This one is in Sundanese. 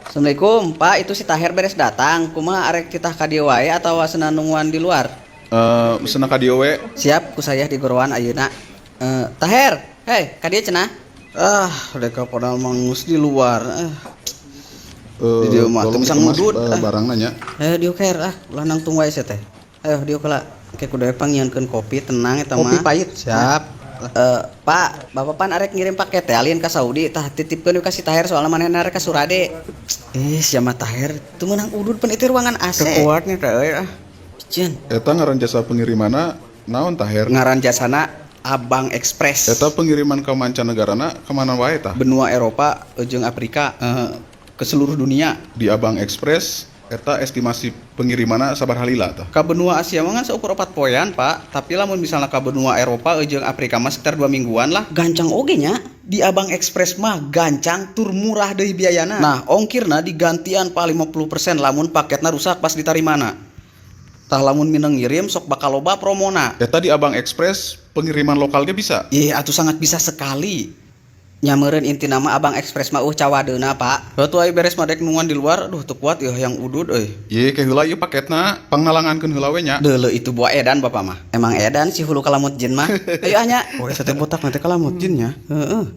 Assalamualaikum, Pak. Itu si Taher beres datang. Kumaha, arek titah ka dieu wae atawa senang nungguan di luar? Eh, mesenna ka dieu we. Siap, ku saya digoroan ayeuna. Eh, Taher, hei, ka dieu cenah. Ah, udah padahal mangus di luar. Eh, Eh, di dieu mah teu tolong bisa dikemas, ngudud. eh, Ah. barangna nya. Eh, dieu ker ah, ulah nangtung wae sia teh. Ayo dieu kela. Ke kudu pangnyieunkeun kopi tenang eta mah. Kopi pahit. Siap. Eh, Pak, Bapak pan arek ngirim paket teh alin ka Saudi, tah titipkeun ka si Taher, soalna manehna arek ka Surade. Eh, sia mah Taher, teu meunang udud, pan itu ruangan AC. Teu kuat nih teh euy ah. Cien. Eta ngaran jasa pengirimanna naon, Taher? Ngaran jasana Abang Express. Eta pengiriman ke mancanegarana kemana wae tah? Benua Eropa jeung Afrika, eh, ke seluruh dunia. Di Abang Express eta estimasi pengirimanna sabaraha lila tah? Ka benua Asia mah ngan seukur 4 poean, Pak. Tapi lamun misalnya ka benua Eropa jeung Afrika mah sekitar 2 mingguan lah. Gancang oge nya. Di Abang Express mah gancang tur murah deui biayana. Nah, ongkirna digantian, Pak, 50% lamun paketna rusak pas ditarimana. Tah, lamun mineng ngirim sok bakal loba promona. Eta di Abang Express pengiriman lokalnya bisa? Ih, atuh sangat bisa sekali. Nya meureun intina mah Abang Express mah cawadeuna, Pak. Batu ai beres mah dek nungguan di luar, aduh, teu kuat ya yang udud euy. Ye, ke heula ieu paketna, pangnalangankeun heula we nya. Deuleu itu buah edan bapak mah. Emang edan si hulu kalamut jin mah. Ayo ah nya. Oh, eta teh botak nanti kalamut jin nya. Heeh.